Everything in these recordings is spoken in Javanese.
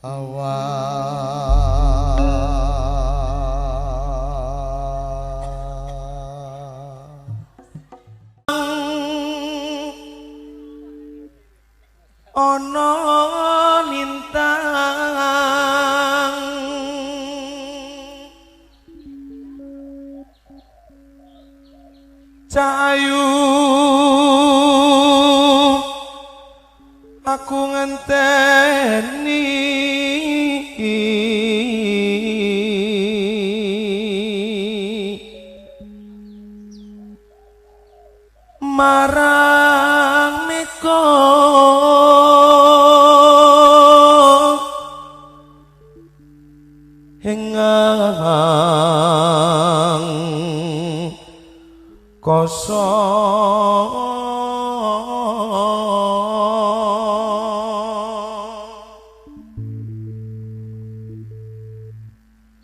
Ana lintang cahayu aku ngenteni marang meko hengang kosong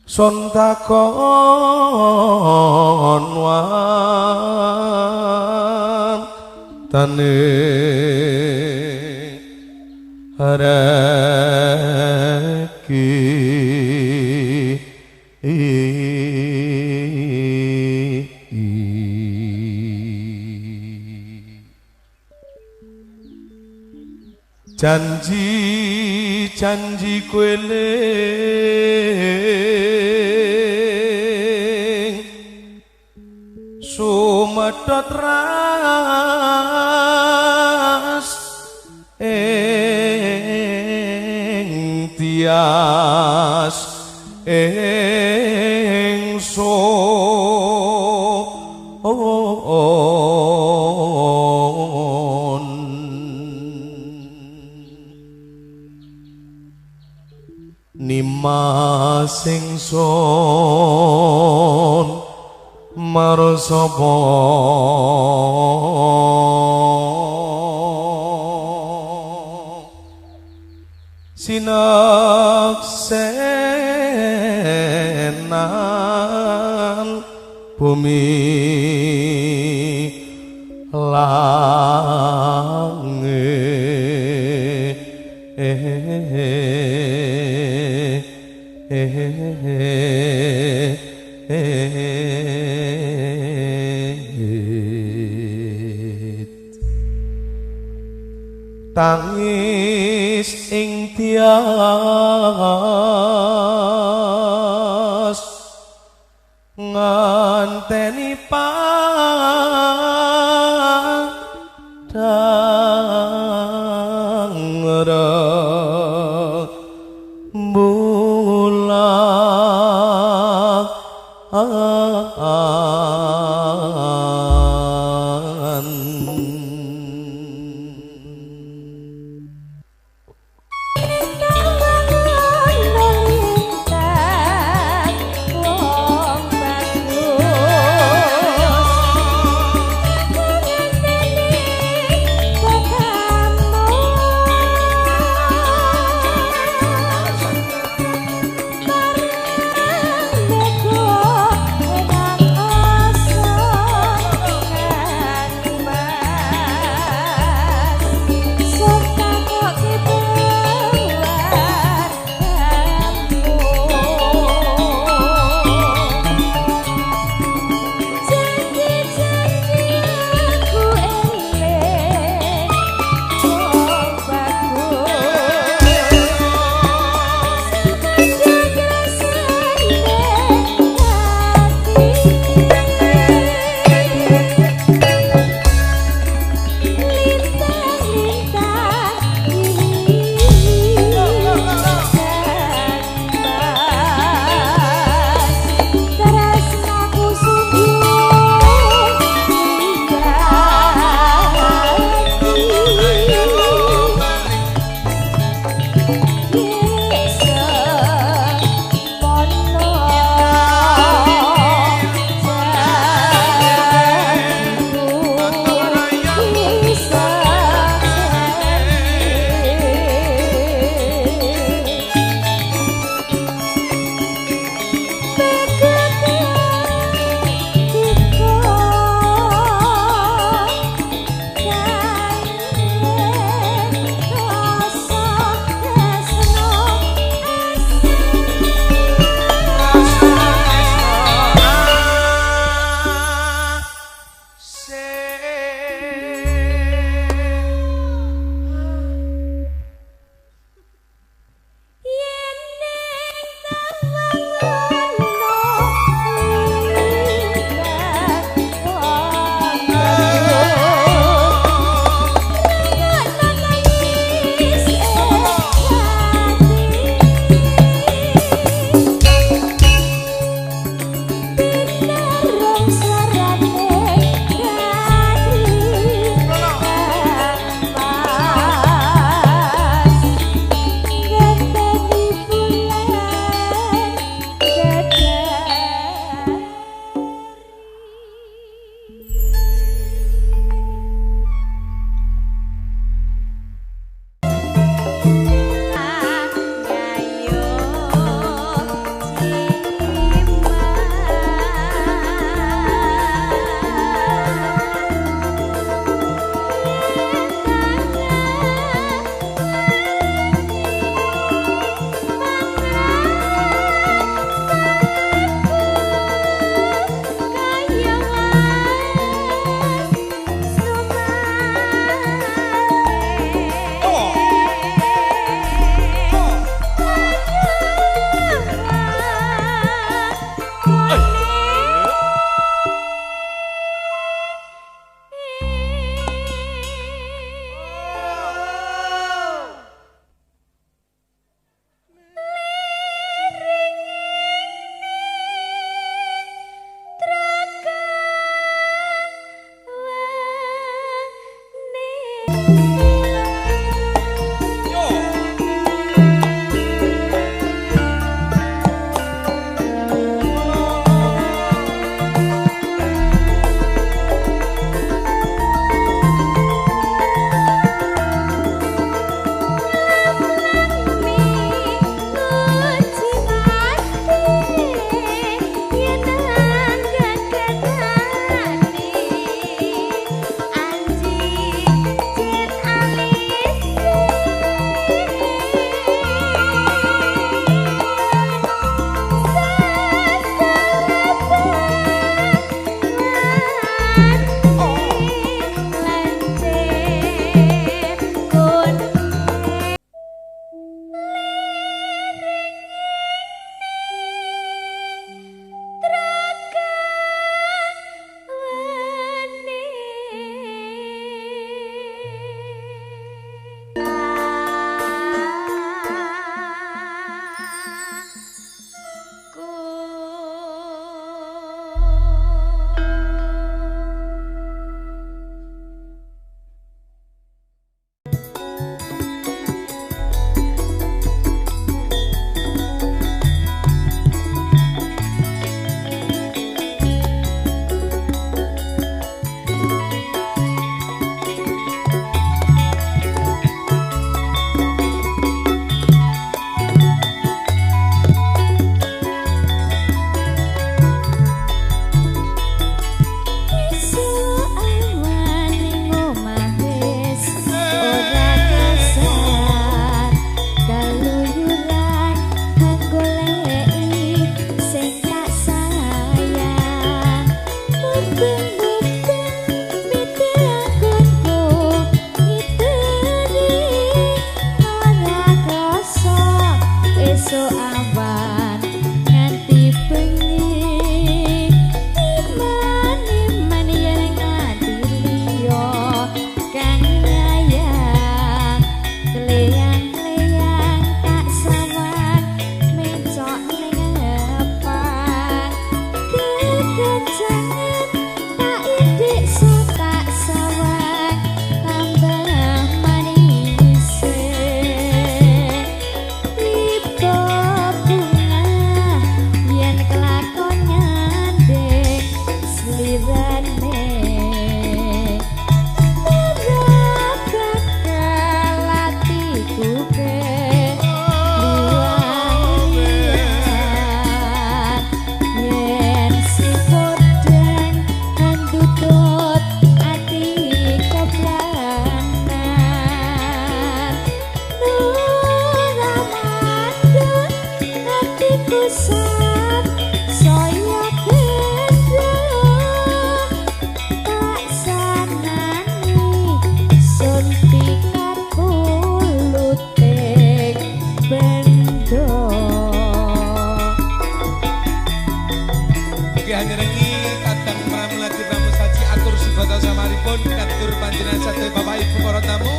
son takon wantane haraki. Janji janji kueling sumedhot ras ing tias ing son Nimas ingsun marang sapa sinaksenan bumi langit. Tangis ing tias nganteni padang rembulan. Esuk awan nganti bengi, iman-iman yen nganti liya kang nyayang, kleyang-kleyang tak sawang mencok ning ngepang, kekencangan tak idik so tak sawang tambah manise. Tiba bunga yen kelakon nyanding slirane, ora bakal atiku keluar yen si podang handutut ati keplanan. Nur Ramadan atiku sat saya gendong, tak sanani sun pikat puluting bendo. Ugi hanyerengi kadang pramuladi pramusaji atur subata samaripun katur panjenengan sadaya Bapak Ibu para tamu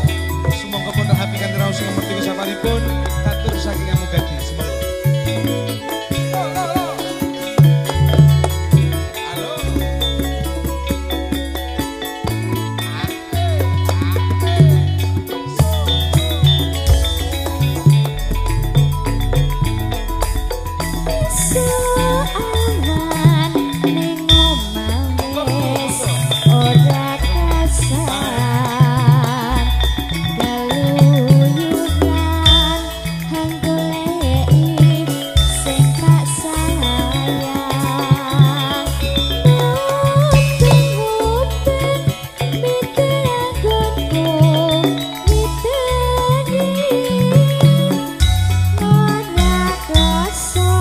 sumangga pun rapi kanthi raos sing merdeka samaripun katur saking amugati sumangga. Halo. Esuk awan ning omah wis ora kasar, keluyuran hanggoleki sing tak sayang. Mubeng-mubeng mite anggonku mitengi, ora krasa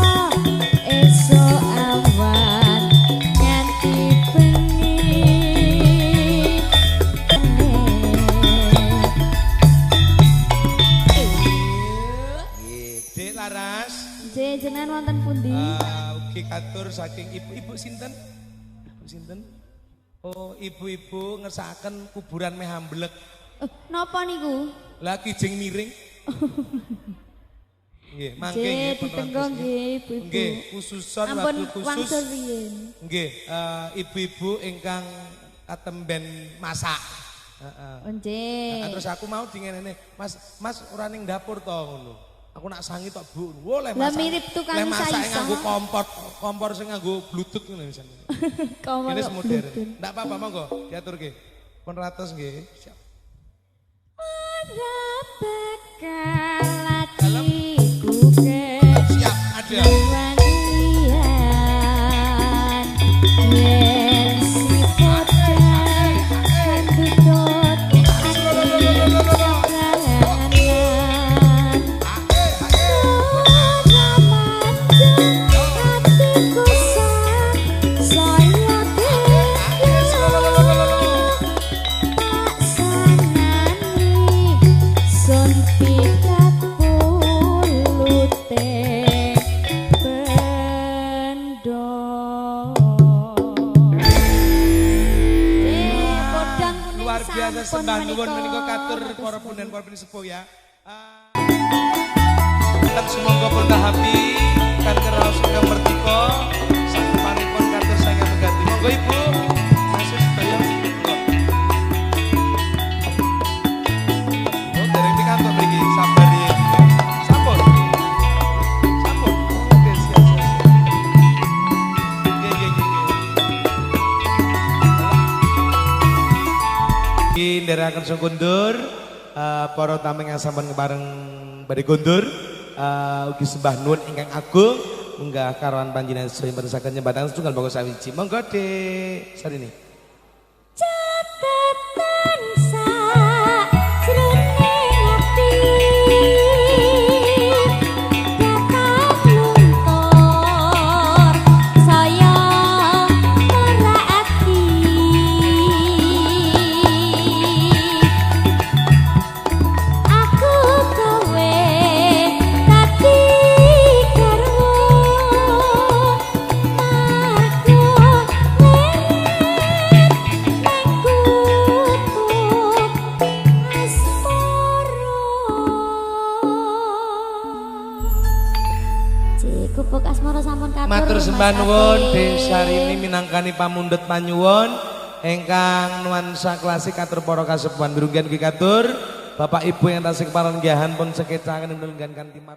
esuk awan nganti bengi. Nggih, Dek Laras. Nggih, jenengan wonten pundi? Ugi katur saking ibu-ibu sinten? Ibu sinten? Oh, ibu-ibu ngersakaken kuburan meh amblek. Napa niku? Lah kijing miring. Nggih, mangke Nggih, nggih pun ditenggo rantos, nggih ibu-ibu. Nggih, khususon Ampun wabil khusus. wangsul riyin. Nggih, ibu-ibu ingkang katemben masak. Heeh. Oh, nggih. Nah, terus aku mau dingenene, Mas, Mas ora ning dapur to ngono. Aku nak sangi tok, Bu. Wo leh Lah masak. mirip tukang Leh masake isa-isa. nganggo kompor, kompor sing nganggo bluetooth ngono misalnya. Kompor Ini kok modern. bluetooth. Ndak apa-apa monggo diaturke. Pun ratus nggih. Siap. Ora bakal atiku ke Siap, ada. Wangian yen si podang handutut ati keplanan. Ramadan atiku sak saya gendong, tak sanani sun pikat pulute bendo. Podang kuning Luar biasa sampun sembah nuwun menika katur Matur para suwun. punden para sepuh ya. Tetap sumangga pun tahapi kanthi raos ingkang merdika sakepanipun katur saking megati. Monggo Ibu, masuk sedaya. Monggo. Oh, dereng pikantuk mriki, sabar riyin. Sampun. Sampun. Oke, siap, siap, siap. Nggih, nggih, nggih, nggih. Ndherekaken sung kundur, para tamu ingkang sampun kepareng badhe kondur, ugi sembah nuwun ingkang agung munggah karawan panjenengan sedaya mboten saged nyembataken setunggal bangsa sawiji. Monggo Dik Sarini. Catatan sak jroning ati datang luntur saya ora ati. Aku kowe dadi Nggih, Gubuk Asmara sampun katur. Matur Mas sembah nuwun Apip. Desarini minangkani pamundhut panyuwun ingkang nuansa klasik katur para kasepuhan mirunggan ugi katur Bapak Ibu yang tasih keparenggahan pun sekecaken mirunggan kanthi mar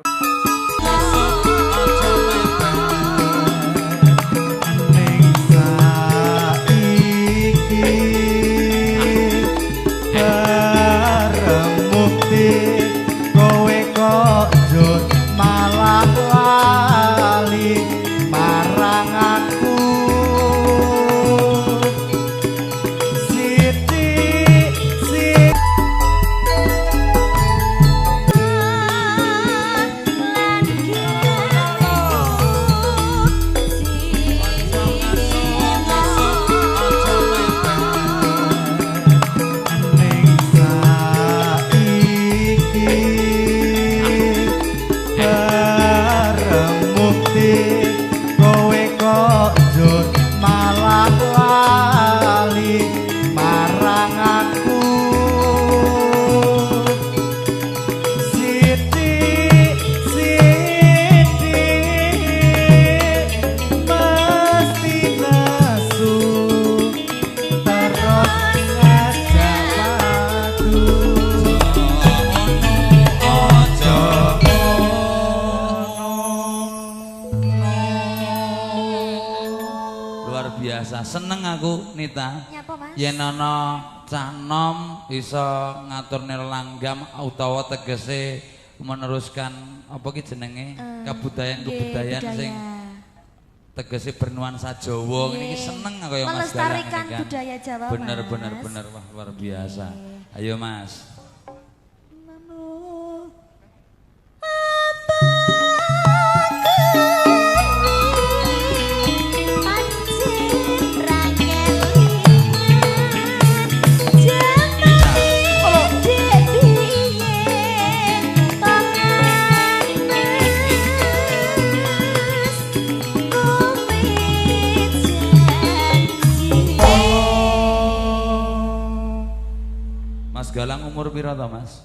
Ning saiki bareng mukti kowe kok njur malah lali marang aku. Sithik sithik Lan ning saiki bareng mukti kowe kok njur malah lali marang aku. Sithik sithik mesti nesu terus ngajak padu. Ojo ngono. Luar biasa, seneng aku Nita. Nyapa, Mas? Yen ana cah nom iso ngaturne langgam utawa tegese meneruskan apa ki jenenge kabudayan-kabudayan Nggih, sing budaya. tegese bernuansa Jawa ngene iki seneng aku ya Mas Galang Melestarikan ini kan. budaya Jawa, Bener Mas. bener bener, wah luar biasa. Ayo Mas. Mas Galang umur pira to Mas?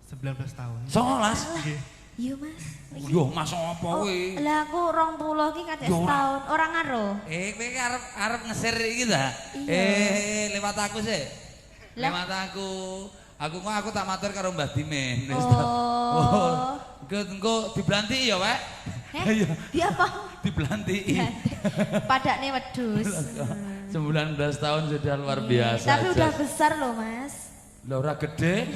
19 tahun. 19. Nggih. Iya Mas. Yo Mas apa Oh, kuwi? lah aku 20 ki kadek Yo, ora. setahun, ora ngaruh. Eh, kowe iki arep arep ngeser iki ta? Iya. Eh, lewat aku sih. Lah. Lewat aku. Aku kok aku tak matur karo Mbah Dimin. Wis ta. Oh. Engko engko diblanti ya, Wek. Heh, Ayo, dia apa? diblanti. Padakne wedhus. 19 tahun sudah luar biasa. Tapi udah Jas. besar loh, Mas. Lah ora gede.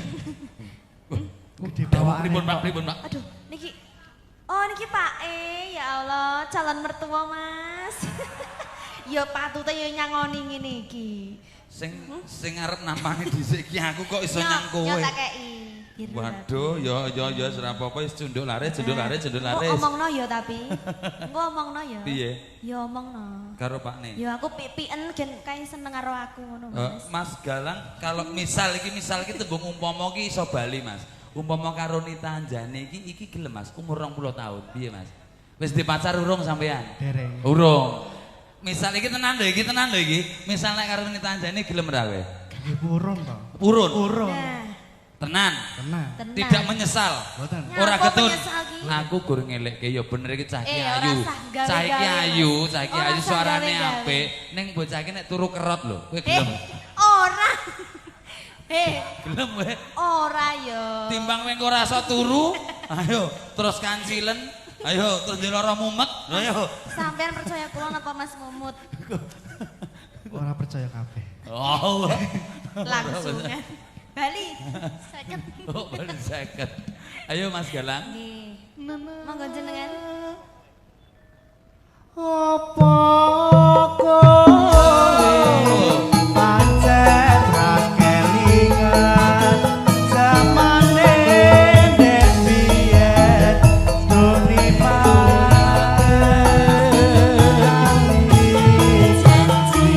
Gede Dawuh bawaane pripun, Pak? kok. Pripun, Pak? Aduh, niki. Oh, niki Pak E, ya Allah, calon mertua, Mas. Ya patute ya nyangoni ngene iki. Sing sing arep nampani dhisik iki aku kok iso nyang Yo kowe. tak kei. Waduh, ya ya ya ora apa-apa wis cunduk laris, cunduk laris, cunduk Engko laris. omongno ya tapi. Engko omongno ya. Piye? Ya omongno. Karo Pakne. Ya aku pipiken gen kae seneng karo aku ngono, Eh, Mas. Mas Galang kalau misal iki tembung umpama iki iso bali Mas. Umpama karo Nita Anjani iki iki gelem Mas, umur 20 tahun. Piye Mas? Wis di pacar urung sampean? Dereng. Urung. Misal iki tenan lho iki, tenan lho iki. Misal nek karo Nita Anjani gelem ra kowe? Nggih purun to. Purun. Purun. Nah, Tenan. Tenan. tenan. Tidak menyesal. Mboten. Ora Nyapa getun. menyesal ki? Aku gur ngelekke ya bener iki cah iki Eh, ora ayu. sah gawe-gawe, Cah iki ayu, Mas. cah iki Ora ayu sah suarane gawe-gawe. apik. Ning bocah iki nek turu kerot lho, kowe Eh, gelem. ora. Eh, Gelem kowe. ora yo. Timbang kowe engko ora iso turu, ayo terus kancilen, ayo terus lara mumet, ayo. Sampean percaya kula napa Mas Mumut? Ora percaya kabeh. Oh. Langsungan. Bali. Seket. Oh, baru seket. Ayo Mas Galang. Nggih. Monggo jenengan. Apa kowe pancen ra kelingan zamane ndek biyen doni Janji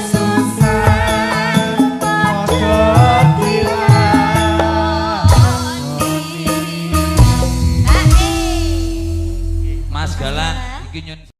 susah padha dilakoni. Mas Galang, iki nyun